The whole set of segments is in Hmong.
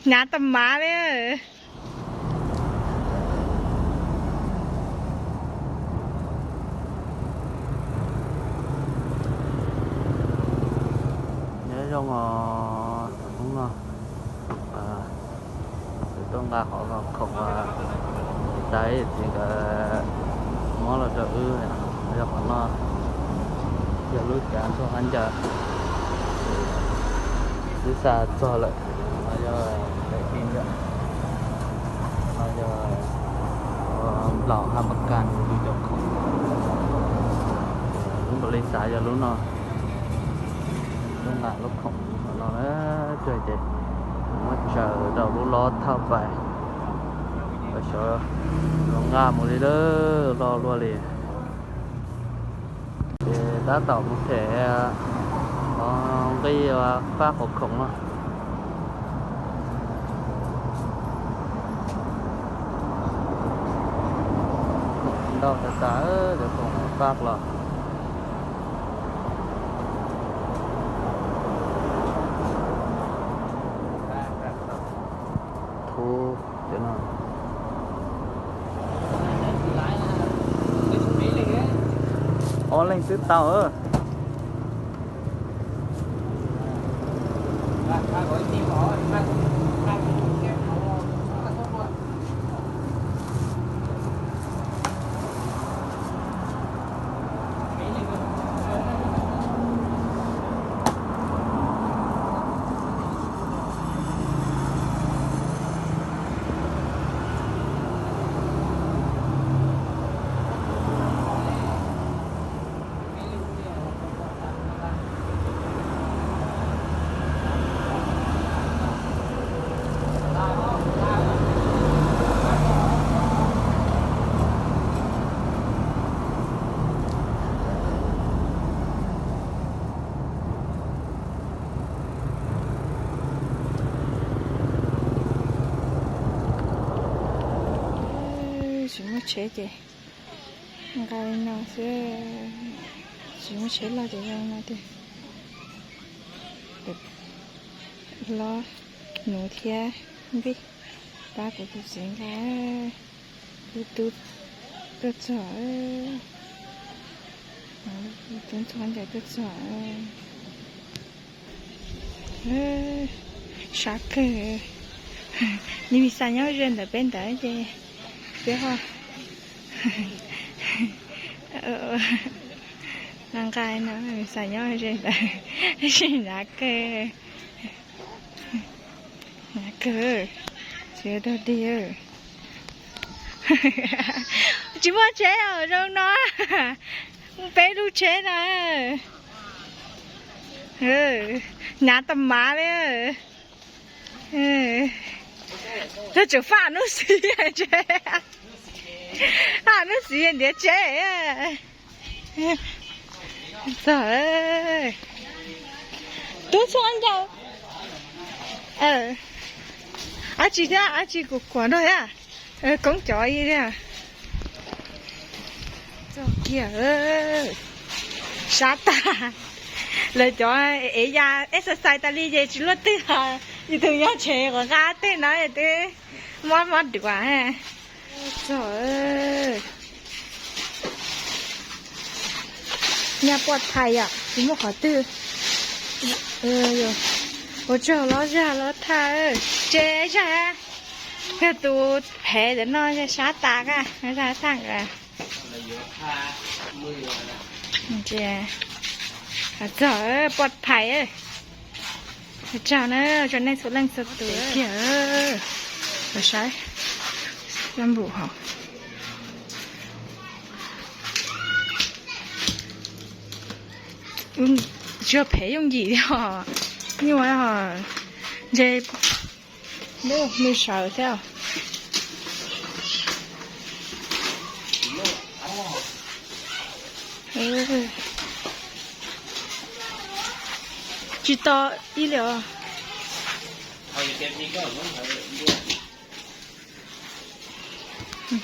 Hnav tas mav li. Nyob zoo os, thaum hnub no kuv tuaj nqa qhov khoom uas tais txiv nkawd muab los rau wb, yog qhov no, yog lub cav ntxhua qab ncaws, twb xa txog lawm. No yog daim ti ntawm, no yog nplaum ha pa kas yus cov khoom. Lub npaum li xav yog lub no, lub nqa lub khoom no na, ces muab tsaws rau lub lob thauj pais, xyov los nqa mus li lawm, loj luaj li. Ces tab tom mus them qhov nqi pab qhov khoom no. Ntau tas tas cov khoom pab los. Thub cov no. Ob leeg twb tau. Tsis muaj tsheb ces nqa li no xwb, tsis muaj tsheb loj ces zoo no tiag. Los nuv thiab npij pab kuv tus txiv nqa, kuv tub tuaj txog, tub ntxhua ntawd tuaj txog. Sab kawg. Nws vim xav nyob ze ntawm peb ntawd ces peb ho nqa nqa no, xav nyob ze ntawd, tab sis hnav kawg. Hnav kawg, tsis dog dig. Tsis muaj tsheb os zoo no, peb lub tsheb no. Hnav tas mav li. Yog tseem faj hnub xiv, faj hnub xiv ntiav tsheb. Txog, tub txhua ncauj. Ab tsi thiab, ab tsi kuv kuam nrog thiab. Koob cov li thiab. Txog kiag, sab tag. Lawv cov ev ya exercise tas li ces tsis luaj twg, yus tus nyob tsev quav nqa tej no twb mob mob duav. Txog, nyaj puaj thais yom, tsis muaj qhov twg. Ua tsaug los zag los thaj, tse zag, yog tus phev ntawm no sab tas ka, zag thaj nkawd. Txog puaj thais. Tsaug na, tsaug nej txhua leej txhua tus kiag. Los saib, lab npum hov. Tsis yog phev yooj yim li os, nyuaj os, ntshe nws sawv thiab. Tsis to ib li os.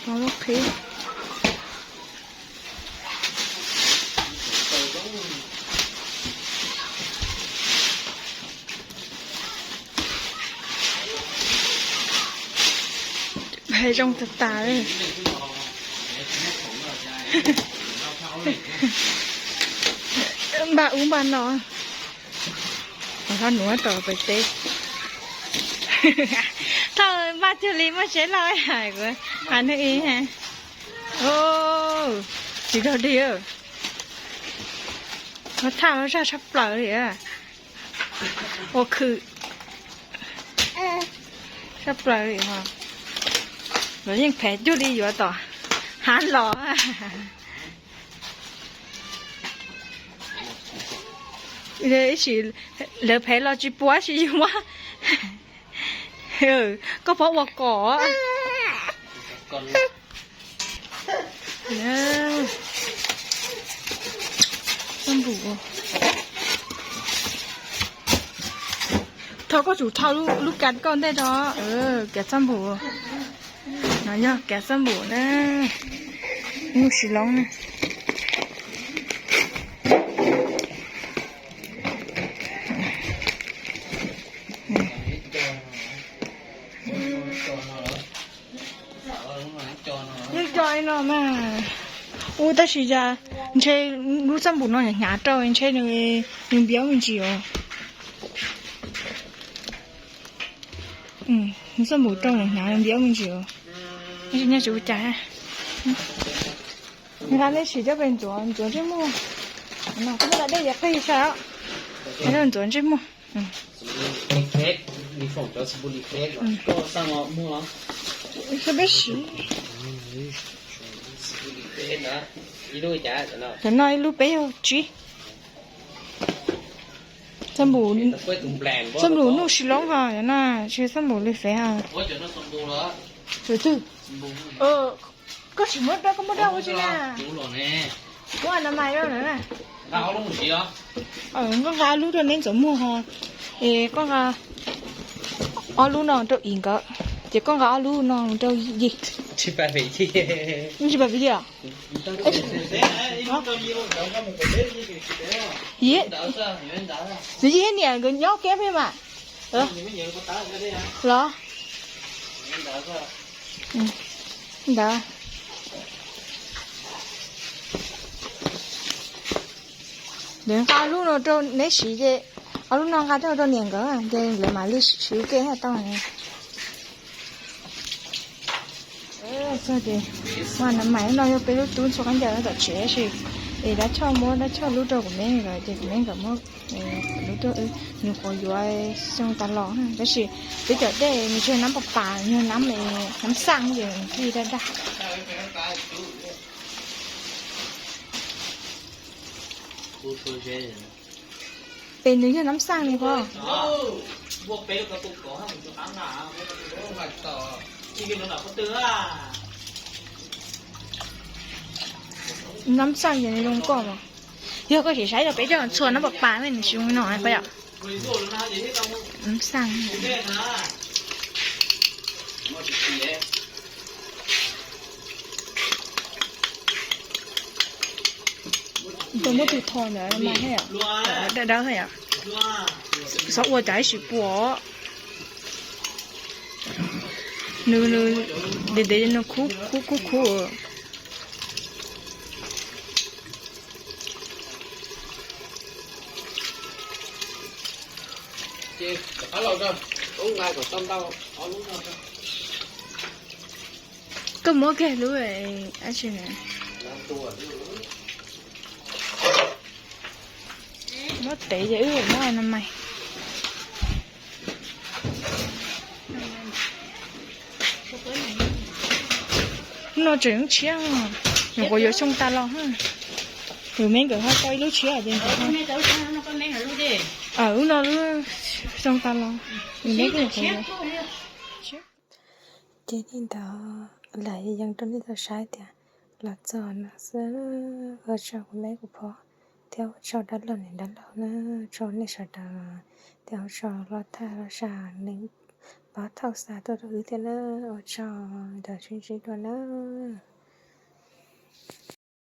Tau lub qhib. Zoo tas tas li. Npaj ub npaj no. Ho nuav tau pem teb. Thaum npaj cuag li muaj tsev loj hais kuv hais nws ib. Tsis dog dig. Ho thaj zaj tshaj plaws li. Ua khwm tshaj plaws li. Los yeej phem cuag li yuav tom hav los. Ib sim lawv phem los tsis pua ib sim yus muab. Koj pov ua kom. Thov koj tsum thau lub kas koj ntej rau, kav txaj npum. No yog kav txaj npum na, nuj sis loob na. Yeej coj no mas. Ub, tab sis yog ntshe lub txaj npum no hnyav rau ntshe nws npiav me ntsis os. Lub txaj npum rau hnyav nws npiav me ntsis os. Nyob tsis ua cas. Nqa nej sim coj pem ntxuav ntxuav ntsej muag. Koj muab da dej ces qig sai os. Ntxuav ntsej muag. Peb siv. Cov no ib lub peb caug tsib. Txaj npum nuj sis loob ho cov no tsis txaj npum li fev ho. Koj tsis muab rau, koj muab rau ua tsi na? Muab na mais rau na. Koj nqa ob lub rau neb ntxuav muag ho, es koj nqa ob lub no rau Iv nkawd, ces koj nqa ob lub no rau Yig. Tsis pab Yig os? Yig, Yig niam nkawd nyob kiab peb mas. Los? Ntawd. Nqa ob lub no rau neb siv ces ob lub no nqa rau rau niam nkawd ces lawv mam li siv ua ke tau. Txog ces ua na mais no yog peb lub tub ntxhua khaub ncaws tom tsev tab sis es Dab Choj muab Dab Choj lub rau kuv me nkawd ces kuv me nkawd muab lub rau wb, nws qhuav yuav xyoo tas los tab sis peb cov dej nws tsis yog nab pas pas, yog nab, nab xaj ces nws daj daj. Es nws yog nab xaj li puas? Nab xaj ces nws zoo koj mas. Yog koj tsis saib rau peb coj txhua nab pas pas ne nws tsis zoo no puas yom? Nab xaj. Tau muab tus tho ntawd mas thiaj yom, dawb dawb thiab yom. Xyov ua cas ib sim puas. Nws, nws ntev ntev nws khub khub khub khub. Koj muab kiag lub dab tsi na. Muab tev ces wb muab na mais. No tseem tshiab, nws kuj yuav xyoo tas los. Lwm me nkawd ho tau ib lub tshiab ces lub no lub xyoo tas los. Ces li ntawd lam yees rau nej tau saib tias los txog no xwb. Ua tsaug kuv me kuv pog thiab ua tsaug dab laug niam dab laug na, tsaug nej sawv daws thiab ua tsaug los thaj los sam neeg pab thaum xa tuaj rau wb thiab na. Ua tsaug, ntawd sib ntsib dua na.